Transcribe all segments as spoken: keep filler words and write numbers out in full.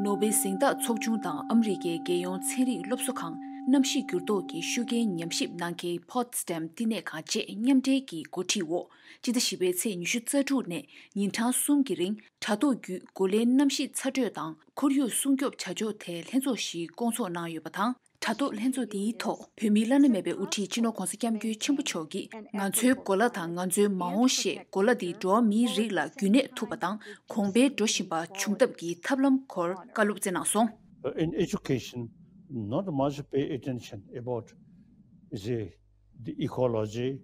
ནོ་བེལ་གཟེངས་རྟགས་ཚོགས་ཆུང་དང་ཨ་མི་རི་ཀའི་རྒྱལ་ཡོངས་ཚན་རིག་སློབ་གསོ་ཁང་། གནམ་གཤིས་འགྱུར་ལྡོག་གི་ཤུགས་རྐྱེན་ཉམས་ཞིབ་གནང་མཁན་Potsdam་བསྟི་གནས་ཁང་བཅས་མཉམ་འབྲེལ་གྱིས་འགོ་ཁྲིད་འོག་སྤྱི་ཟླ་བཞི་པའི་ཚེས་ཉི་ཤུ་རྩ་དྲུག་ནས་ཉིན་གྲངས་གསུམ་གྱི་རིང་དྲ་ཐོག་བརྒྱུད་གོ་ལའི་གནམ་གཤིས་ཚ་དྲོད་དང་ཁོར་ཡུག་སྲུང་སྐྱོབ་བྱ་ཕྱོགས་ཐད་ལྷན་ཚོགས་ཤིག་བསྐོང་ཚོགས་གནང་ཡོད་པ་དང་། དྲ་ཐོག་ལྷན་ཚོགས་འདིའི་ཐོག་བོད་མིའི་བླ་ན་མེད་པའི་དབུ་ཁྲིད་སྤྱི་ནོར་༧གོང་ས་༧སྐྱབས་མགོན་ཆེན་པོ་མཆོག་གིས་ང་ཚོའི་གོ་ལ་དང་ང་ཚོའི་མ་འོངས་ཤེས་གོ་ལ་འདི་འགྲོ་བ་མིའི་རིགས་ལ་རྒྱུན་གནས་ཐུབ་པ་དང་གོང་འཕེལ་འགྲོ་བཞིན་པ་བྱུང་ཐབས་ཀྱི་ཐབས་ལམ་སྐོར་བཀའ་སློབ་སྩལ་གནང་སོང་། In education, not much pay attention about the, the ecology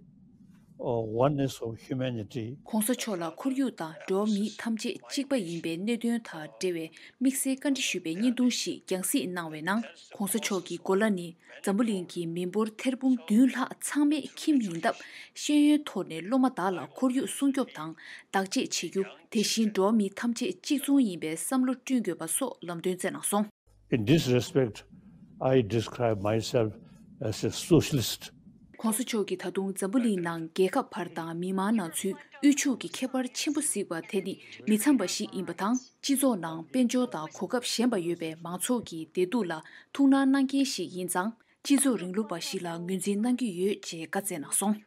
or oneness of humanity. ༧གོང་ས་མཆོག་ལ་ཁོར་ཡུག་དང་འགྲོ་བ་མི་ཐམས་ཅད་གཅིག་པ་ཡིན་པའི་གནད་དོན་དང་འབྲེལ་བའི་དམིགས་བསལ་བཀའ་འདྲི་ཞུས་པའི་བརྙན་ཐུང་ཞིག་རྒྱང་སྲིང་གནང་བའི་ནང་། ༧གོང་ས་མཆོག་གིས་གོ་ལ་ནི་འཛམ་བུ་གླིང་གི་མི་འབོར་ཐེར་འབུམ་བདུན་ལྷག་ཚང་མས་ཁྱིམ་ཡིན་སྟབས། ཤེས་ཡོན་ཐོག་ནས་སློབ་མ་དག་ལ་ཁོར་ཡུག་སྲུང་སྐྱོབ་དང་བདག་གཅེས་བྱེད་རྒྱུ། དེ་བཞིན་འགྲོ་བ་མི་ཐམས་ཅད་གཅིག་མཚུངས་ཡིན་པའི་བསམ་བློ་བསྐྲུན་དགོས་པ་སོགས་ལམ་སྟོན་སྩལ་གནང་སོང་། In this respect, I describe myself as a socialist. ༧གོང་ས་མཆོག་གིས་ད་དུང་འཛམ་བུ་གླིང་ནང་རྒྱལ་ཁབ་བར་དང་མི་མང་ནང་ཚུད་དབུལ་ཕྱུག་གི་ཁྱད་པར་ཆེན་པོ་གཟིགས་པ་དེ་ནི་མི་འཚམ་པ་ཞིག་ཡིན་པ་དང་། སྤྱི་ཚོགས་ནང་དཔལ་འབྱོར་དང་གོ་སྐབས་ཞན་པ་ཡོད་པའི་མང་ཚོགས་ཀྱི་བདེ་སྡུག་ལ་ཐུགས་སྣང་གནང་མཁན་ཞིག་ཡིན་ཙང་། སྤྱི་ཚོགས་རིང་ལུགས་པ་ཞིག་ལ་ངོས་འཛིན་གནང་གི་ཡོད་ཅེས་བཀའ་སྩལ་གནང་སོང་།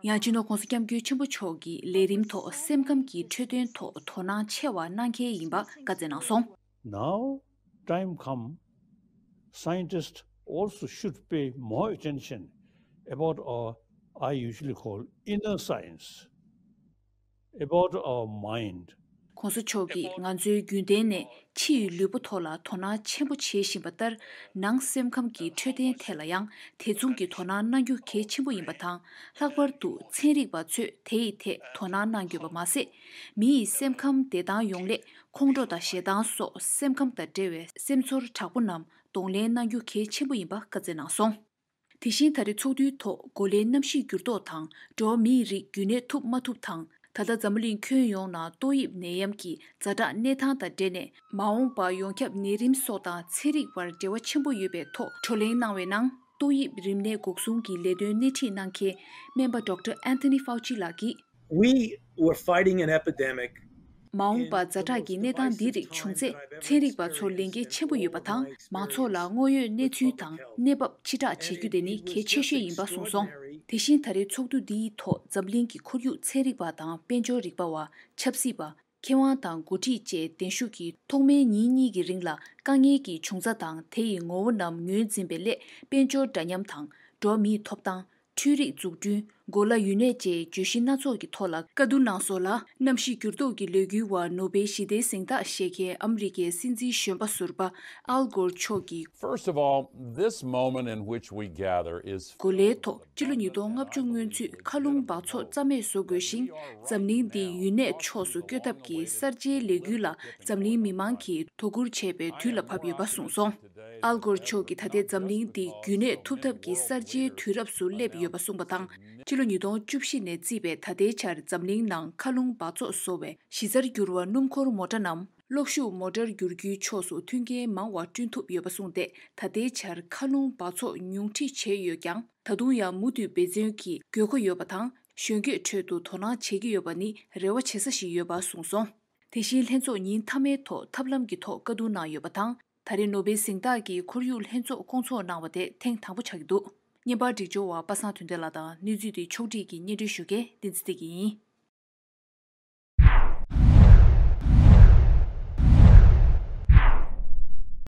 ཡང་སྤྱི་ནོར་༧གོང་ས་༧སྐྱབས་མགོན་ཆེན་པོ་མཆོག་གིས་ལས་རིམ་ཐོག་སེམས་ཁམས་ཀྱི་འཕྲོད་བསྟེན་ཐོག་དོ་སྣང་ཆེ་བ་གནང་མཁན་ཡིན་པ་བཀའ་སྩལ་གནང་སོང་། Now, time come, scientists also should pay more attention about our, I usually call inner science, about our mind. ༧གོང་ས་མཆོག་གིས་ང་ཚོའི་རྒྱུན་ལྡན་ནས་ཕྱི་ཡི་ལུས་པོ་ཐོག་ལ་དོ་སྣང་ཆེན་པོ་བྱེད་བཞིན་པ་ལྟར། ནང་སེམས་ཁམས་ཀྱི་འཕྲོད་བསྟེན་ཐད་ལ་ཡང་དེ་མཚུངས་ཀྱི་དོ་སྣང་གནང་རྒྱུ་གལ་ཆེན་པོ་ཡིན་པ་དང་། ལྷག་པར་དུ་ཚན་རིག་པ་ཚོས་དེ་ཡི་ཐད་དོ་སྣང་གནང་དགོས་པ་མ་ཟད། མི་ཡི་སེམས་ཁམས་བདེ་ཐང་ཡོང་སླད་ཁོང་ཁྲོ་དང་ཞེ་སྡང་སོགས་སེམས་ཁམས་དང་འབྲེལ་བའི་སེམས་ཚོར་དྲག་པོ་རྣམས་གདོང་ལེན་གནང་རྒྱུ་གལ་ཆེན་པོ་ཡིན་པ་བཀའ་སྩལ་གནང་སོང་། དེ་བཞིན་ད་རེས་ཚོགས་འདུའི་ཐོག་གོ་ལའི་གནམ་གཤིས་འགྱུར་ལྡོག་དང་འགྲོ་བ་མིའི་རིགས་རྒྱུན་གནས་ཐུབ་མ་ཐུབ་དང་། ད་ལྟ་འཛམ་བུ་གླིང་ཁྱོན་ཡོངས་ནང་ཏོག་དབྱིབས་ནད་ཡམས་ཀྱི་ཛ་དྲག་གནས་སྟངས་དང་འབྲེལ་ནས་མ་འོངས་པར་ཡོངས་ཁྱབ་ནད་རིམས་སོགས་དང་ཚན་རིག་པར་འབྲེལ་བ་ཆེན་པོ་ཡོད་པའི་ཐོག་བགྲོ་གླེང་གནང་བའི་ནང་། ཏོག་དབྱིབས་རིམས་ནད་འགོག་སྲུང་གི་ལས་དོན་སྣེ་ཁྲིད་གནང་མཁན་སྨན་པ་Doctor Anthony Fauci་ལགས་ཀྱིས། We were fighting an epidemic མ་འོངས་པར་ཛ་དྲག་གི་གནས་སྟངས་འདི་རིགས་བྱུང་ཚེ་ཚན་རིག་པ་ཚོར་ལས་འགན་ཆེན་པོ་ཡོད་པ་དང་། མང་ཚོགས་ལ་དངོས་ཡོད་གནས་ཚུལ་དང་གནས་བབ་ཕྱི་བསྒྲགས་བྱེད་རྒྱུ་དེ་ནི་གལ་ཆེ་ཤོས་ཡིན་པ་གསུངས་སོང་། དེ་བཞིན་ད་རེས་ཚོགས་འདུ་འདིའི་ཐོག་འཛམ་གླིང་གི་ཁོར་ཡུག་ཚན་རིག་པ་དང་དཔལ་འབྱོར་རིག་པ་བ། ཆབ་སྲིད་པ། མཁས་དབང་དང་འགོ་ཁྲིད་བཅས་གདན་ཞུགས་ཀྱིས་ཐོག་མའི་ཉིན་གཉིས་ཀྱི་རིང་ལ་དཀའ་ངལ་གྱི་འབྱུང་རྩ་དང་དེ་ཡི་ངོ་བོ་རྣམས་ངོས་འཛིན་པའི་སླད་དཔལ་འབྱོར་འདྲ་མཉམ་དང་འགྲོ་བ་མིའི་ཐོབ་ཐང་། འཕྲུལ་རིག་འཛུགས་སྐྲུན། གོ་ལ་ཡུལ་གནས་བཅས་བརྗོད་གཞི་སྣ་ཚོགས་ཀྱི་ཐོག་ལ་བཀའ་བསྡུར་གནང་སོང་ལ། གནམ་གཤིས་འགྱུར་ལྡོག་གི་ལས་འགུལ་བ་ནོ་བེལ་ཞི་བདེའི་གཟེངས་རྟགས་བཞེས་མཁན་ཨ་མི་རི་ཀའི་སྲིད་འཛིན་གཞོན་པ་ཟུར་པ་ཨལ་གོར་མཆོག་གིས། First of all, this moment in which we gather is གོ་ལའི་ཐོག་སྤྱི་ལོ་ཉིས་སྟོང་ལྔ་བཅུ་སྔོན་ཚུད་མཁའ་རླུང་འབག་བཙོག་རྩ་མེད་བཟོ་དགོས་ཤིང་། འཛམ་གླིང་འདི་ཡུལ་གནས་ཕྱོགས་སུ་བསྐྱོད་ཐབས་ཀྱི་གསར་བརྗེའི་ལས་འགུལ་ལ་འཛམ་གླིང་མི་མང་གིས་དོ་ཁུར་བྱེད་པའི་དུས་ལ་བབ་ཡོད་པ་གསུངས་སོང་། ཨལ་གོར་མཆོག་གིས་ད་ལྟའི་འཛམ་གླིང་འདི་རྒྱུན་གནས་ཐུབ་ཐབས་ཀྱི་གསར་བརྗེའི་དུས་རབས་སུ་སླེབས་ཡོད་པ་གསུངས་པ་དང་། ཕྱི་ལོ་ཉིས་སྟོང་བཅུ་བཞི་ནས་བརྩིས་པའི་ད་ལྟའི་ཆར་འཛམ་གླིང་ནང་མཁའ་རླུང་འབག་བཙོག་བཟོ་བའི་གཞི་རྩར་གྱུར་བ་སྣུམ་འཁོར་མོ་ཊ་རྣམས་གློག་ཤུགས་མོ་ཊར་བསྒྱུར་རྒྱུའི་ཕྱོགས་སུ་མཐུན་རྐྱེན་མང་བ་བསྐྲུན་ཐུབ་ཡོད་པ་གསུངས་ཏེ། ད་ལྟའི་ཆར་མཁའ་རླུང་འབག་བཙོག་ཉུང་འཕྲི་བྱས་ཡོད་ཀྱང་། ད་དུང་ཡང་མུ་མཐུད་འབད་བརྩོན་གྱི་དགོས་མཁོ་ཡོད་པ་དང་། གཞོན་སྐྱེས་ཁྲོད་དུ་དོ་སྣང་བྱེད་ཀྱི་ཡོད་པ་ནི་རེ་བ་བྱེད་ས་ཞིག་ཡོད་པ་གསུངས་སོང་། དེ་བཞིན་ལྷན་ཚོགས་ཉིན་མཐའ་མའི་ཐོག་ཐབས་ལམ་གྱི་ཐོག་བཀའ་བསྡུར་གནང་ཡོད་པ་དང་། ད་རེས་ནོ་བེལ་གཟེངས་རྟགས་ཀྱི་ཁོར་ཡུག་ལྷན་ཚོགས་བསྐོང་ཚོགས་གནང་བ་དེ་ཐེངས་དང་པོ་ཆགས་ཀྱི་འདུག་བརྙན་པར་སྒྲིག་སྦྱོར་བ་པ་སངས་དོན་ལྡན་ལགས་དང་། གནས་ཚུལ་དེ་ཕྱོགས་སྒྲིག་གིས་སྙན་སྒྲོན་ཞུ་མཁན་བསྟན་འཛིན་བདེ་སྐྱིད་ཡིན།